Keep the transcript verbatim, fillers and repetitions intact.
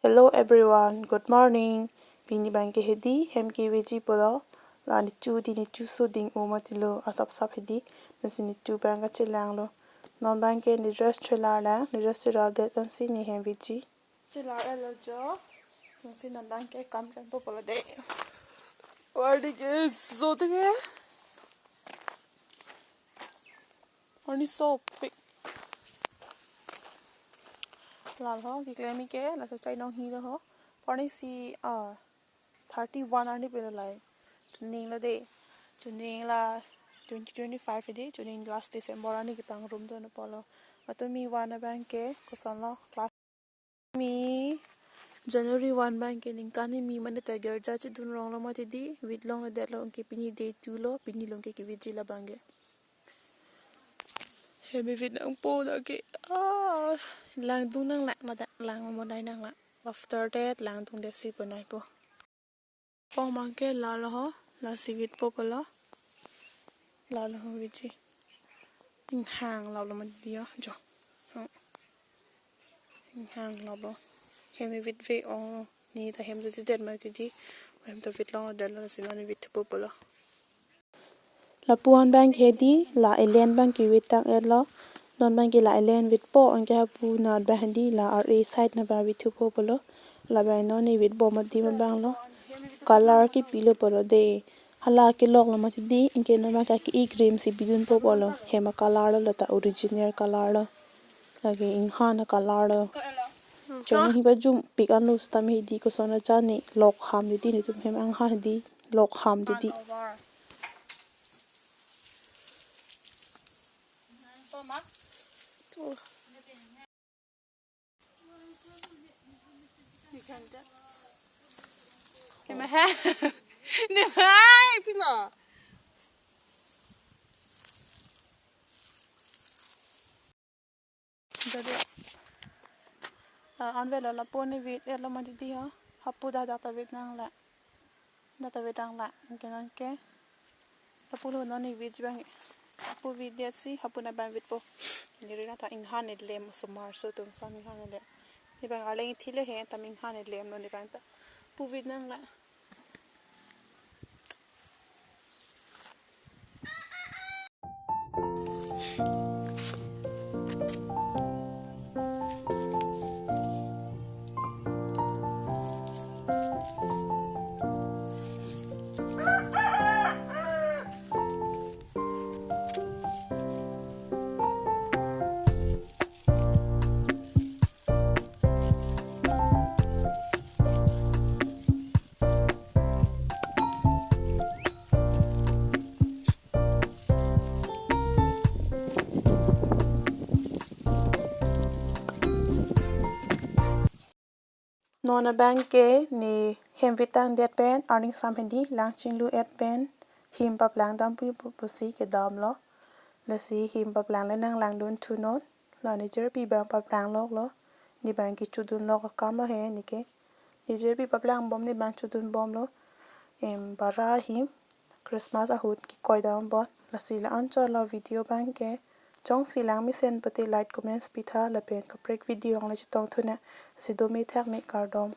Hello everyone, good morning. Pini abangke hedi hem keveji pulo. La nechu di, nechu so ding-o mati lo, asap sap hedi. Lasi nechu abang kachelanglo. Non abangke ne dress chelar lang, ne dress chelar det ansi ne hem veji. Chelar-etlo jo. Lasi non abangke kam rengpo pulo de. Wardi ke so de ke. Arni sopik. Lalo keklem ke, laso chai nong hilo ho. Arni si, ah, thirty-one arni pelo lai. Chuning lo de. Chuning la twenty twenty-five de. Chuning last December arni kepangrum dunpo lo. Matumi one abangke, kosonlo class. Mi January one abangke ningkan ni mi mane ta girja chedun ronglo mati di, vit longledetlo, anke pini day two lo, pini along ke keveji labangke. Hem vit nangpo dak ke, ah, langdun nang lang, mada lang mo nai nang lang. After that, langdun det si po nai po. Po abangke lalo ho, lasi vitpo pulo. Lalo ho veji. Inghang lalo mati di ho, jo. Hmm. Inghang lalo. Hem vitve ong, ne ta hem ta det mati di. Hem ta vit longledetlo, lasi non ne vitpo pulo. Lapu-an abangke hedi, la elen abangke vit tang-etlo. Non abangke la elen vitpo, anke hapu nat abang hedi, la R A side nat abang vithupo pulo. Labang non ne vitbom adim abanglo. Color kepilo pulo de. Hala keloklo mati di, anke non abangke ke-ik rim si bidunpo pulo. Hem a-color lo, la ta original color lo. Lake inghan a-color lo. Choningri pajumpik anlo sitame hedi, koson aja ne lok ham hedi, netum hem inghan hedi, lok ham hedi. Kemahai. Nemahai, pilo. Jadi, ah, anvelo lapu ne vit-etlo mati di ho. Hapu dak dak ta vit nang la. Dak ta vit nang la. Anke anke. Lapu lo non ne vit abang. Hapu vit det si, hapu nat abang vitpo. Neri nat ta inghan elem osomar so atum sam inghan elem. Ne abang arleng thile he, tam inghan elem lo ne abang ta. Hapu vit nang la. Non abangke ne hem vit tangdet pen, arni sam hedi, lang chinglu-et pen, him paplang dampo pu pusi kedamlo. Lasi him paplang le nang langdun thunon. La ne jirpi abang paplang loklo. Ne abangke chodun lok akam ahe neke. Ne jirpi paplang bom ne abang chodun bomlo. Em, bara him Christmas ahut kekoi dam bon. Lasi la-anchot lo video abangke. Jongsi lang mesen pute like, comments pitha lapen kaprek video along le chetong thunang. Lasi dome thakme, kardom.